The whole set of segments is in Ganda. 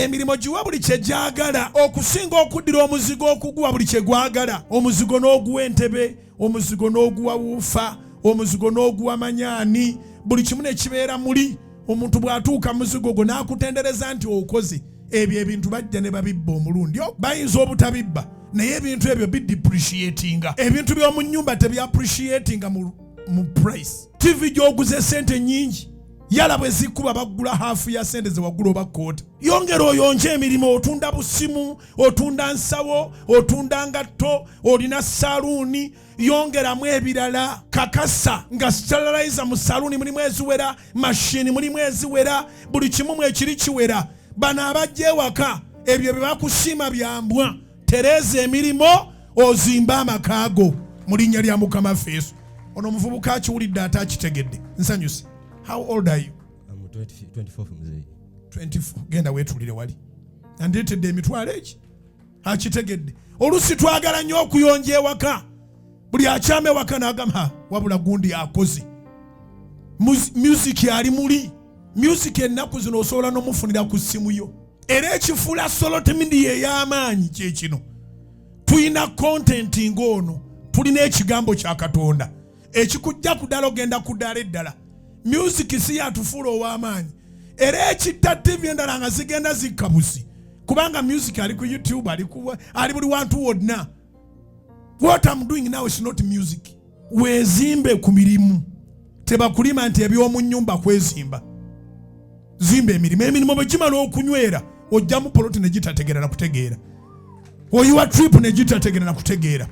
Emirimu giwa buli kye gyagala okusinga okuddira omuzigo okuguwa buli kye gwagala. Omuzigo n'oguwa entebe, omuzigo n'oguwa wuufa, omuzigo n'oguwa manyaani, buli kimu ne kibeera muli. Omuntu bw'atuuka muzigo gwo n'akutendereza nti okoze ebyo ebintu, bajja ne babibba omulundi bayinza obutabibba, naye ebintu ebyo bidepreciatinga. Ebintu by'omu nnyumba tebyapreciatinga mu price. TV gy'oguze sente nnyingi, yala bwe zikuba baggula half ya sente ze wagula oba quarter. Yongera oyonje emirimu. Otunda busimu, otunda nsawo, otunda ngatto, olina saluuni, yongeramu ebirala. Kakasa nga sterilizer mu saluuni mulimu eziwera, mashini mulimu eziwera, buli kimu mwekiri kiwera. Bano abajja ewaka ebyo bye bakusiima byambwa. Tereeza emirimu, ozimbe amaka go mu linnya lya Mukama ffe Yesu. Ono omuvubuka akiwulidde ate akitegedde, nsanyuse. How old are you? I'm 20, 24, mzee. 24. Genda weetulire wali, andeetedde emitwalo egi, akitegedde. Olusi twagala nnyo okuyonja ewaka. Buli akyama ewaka n'agamba, "Wabula gundi akoze." Music ali muli music ennaku zino osobola n'omufunira ku ssimu yo. Era ekifuula Salt Media ey'amaanyi kyekino: tulina content ng'ono, tulina ekigambo kya Katonda ekikujja ku ddala, ogenda ku ddala eddala. Music si yatufuula ow'amaanyi. Era ekitta TV endala nga zigenda zikka busi, kubanga music ali ku YouTube, ali buli wantu wonna. What I'm doing now is not music. Weezimbe ku mirimu. Tebakulima nti eby'omu nnyumba kwezimba. Zimba emirimu. Emirimu bwe gimala okunywera, ojjamu poloti ne gitategeera na kutegeera, oyiwa trip ne gitategeera na kutegeera.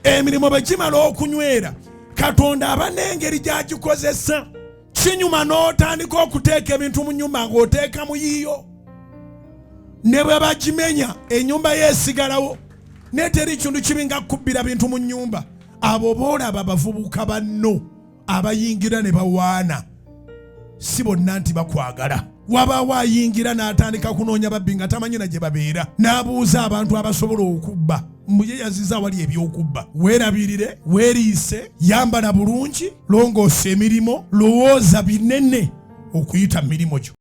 Emirimu bwe gimala okunywera, Katonda aba n'engeri gy'agikozesa. Kinyuma n'otandika okuteeka ebintu mu nyumba ng'oteeka mu yiyo, ne bwe bagimenya ennyumba ye esigalawo. Naye teri kintu kibi nga kubbira bintu mu nnyumba. Abo boolaba bavubuka banno abayingira ne bawaana, si bonna nti bakwagala. Wabaawo ayingira n'atandika kunoonya babbi nga tamanyi na gye babeera, n'abuuza abantu abasobola okubba mbuye yaziza awali ebyokubba. Weerabirire, weeriise, yambala bulungi, longoosa emirimu, lowooza binene okuyita mu mirimu gyo.